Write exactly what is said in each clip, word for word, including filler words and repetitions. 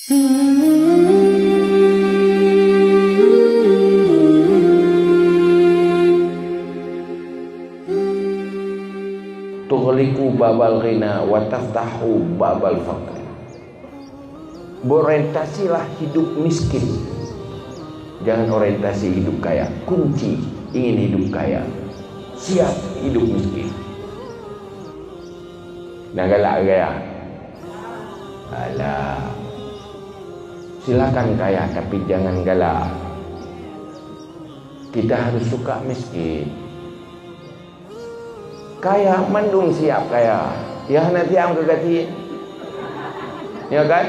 Tughliqu babal ghina wa taftahu babal faqr. Berorientasilah hidup miskin. Jangan orientasi hidup kaya. Kunci ingin hidup kaya, siap hidup miskin. Nah, galak gaya. Alah. Silakan kaya, tapi jangan galak. Kita harus suka miskin. Kaya mandum siap kaya. Ya hana tiang keu gati. Ya kan?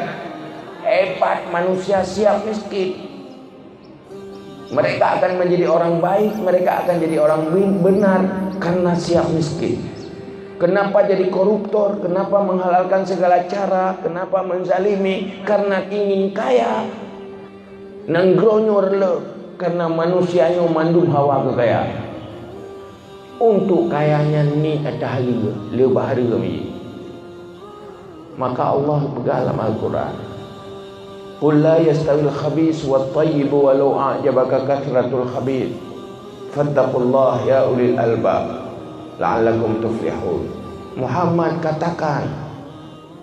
Hebat manusia siap miskin. Mereka akan menjadi orang baik, mereka akan jadi orang bin-, benar karena siap miskin. Kenapa jadi koruptor? Kenapa menghalalkan segala cara? Kenapa menzalimi? Karena ingin kaya. Nanggroe nyoe reuloh karena manusia nyoe mandum hawa keu kaya. Untuk kaya nyan niet ata hareuem, leubeh hareuem jih. Maka Allah peugah lam Al-Quran, "Qul la yastawil khabith wat thayyib walau a'jabaka kathratul khabith. Fattaqullah ya ulil albab la'allakum tuflihun." Muhammad, katakan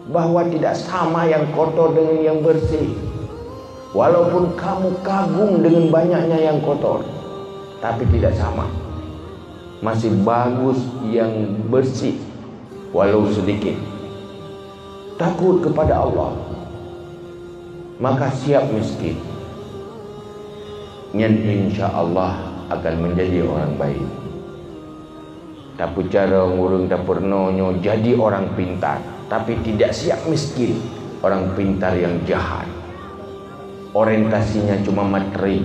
bahwa tidak sama yang kotor dengan yang bersih. Walaupun kamu kagum dengan banyaknya yang kotor, tapi tidak sama. Masih bagus yang bersih, walau sedikit. Takut kepada Allah, maka siap miskin. Nyan insya Allah akan menjadi orang baik. Tapeucarông ureuëng tapeurunoe nyoe jadi orang pintar, tapi tidak siap miskin, orang pintar yang jahat. Orientasinya cuma materi.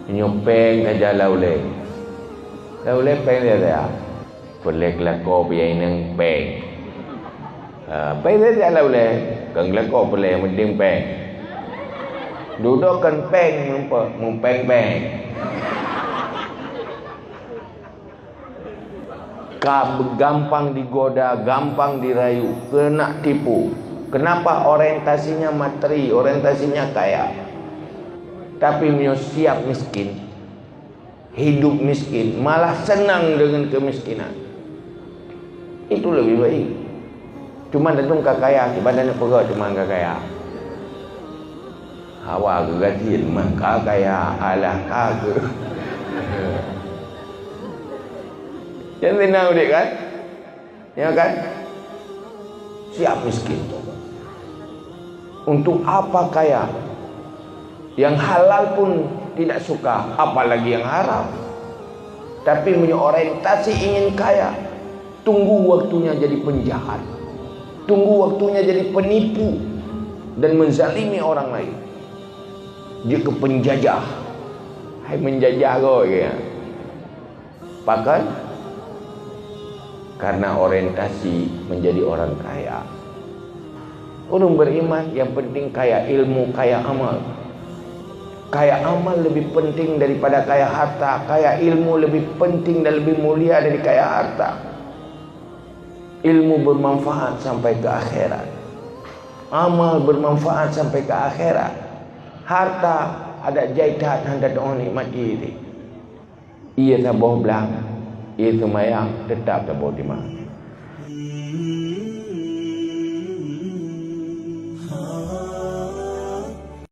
Nyoe péng saja lam ulée. Lam ulée péng saja. Peureulée geulakoe bak inong péng. Ha, péng saja lam ulée, kon geulakoe peureulée, meunteng péng. Dudoe kon péng, meupe-, meupéng-péng. Ka gampang digoda, gampang dirayu, keuneuk tipu. Kenapa? Orientasinya materi, orientasinya kaya. Tapi meunyoe siap miskin, hidup miskin, malah senang dengan kemiskinan. Itu lebih baik. Cuma tantu ka kaya, kiban tanyoe peugah cuma ka kaya. Hawa geugaji mah ka kaya, alah ka keu. Nyan senang udép kan? Ya kan? Siap miskin. Untuk apa kaya? Yang halal pun tidak suka, apalagi yang haram. Tapi meunyoe orientasi ingin kaya, tunggu waktunya jadi penjahat. Tunggu waktunya jadi penipu dan menzalimi orang lain. Jeuet keu penjajah. Hai menjajah goe, ya. Pakon? Karena orientasi menjadi orang kaya. Ureuëng beriman, yang penting kaya ilmu, kaya amal. Kaya amal lebih penting daripada kaya harta, kaya ilmu lebih penting dan lebih mulia dari kaya harta. Ilmu bermanfaat sampai ke akhirat. Amal bermanfaat sampai ke akhirat. Harta adak jai that hana tatu'oh nikmati. Ié saboh blang, ié seumayang, teutap saboh teuma.